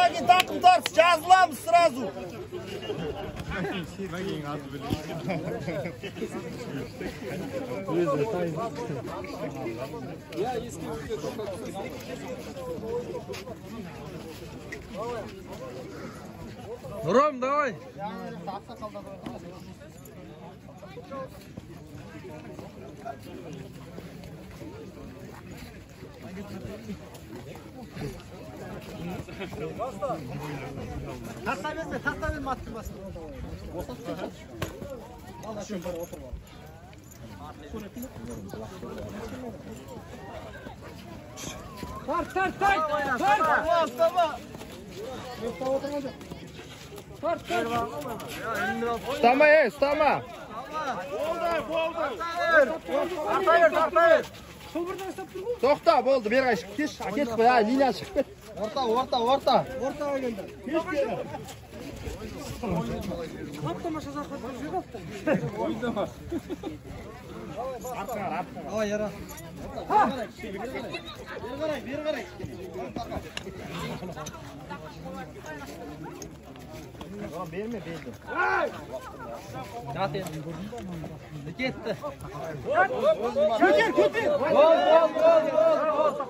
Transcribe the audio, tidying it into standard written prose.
Одан кейін тақым тартыс, жазыламыз сразу. Ром, давай. Тарта берме, тарта берме аттың басына. Тарт, тарт, тарт! Тарт! Тарт, тарт! Ұстама, ей, ұстама! Болды, болды! Тарта бер, тарта бер! Тоқта, болды, бері қарай шығып кеш, әкетіп қой, линия шығып кет. Орта, орта, орта. Орта келді. Кеш бері. Қаптамаша жаққа жүр алыпты. Давай, Яра. Бері қарай, бері қарай. Берме, берді. Жат енді. Кетті. Көтер, көтер. Бол, бол, бол, бол, бол.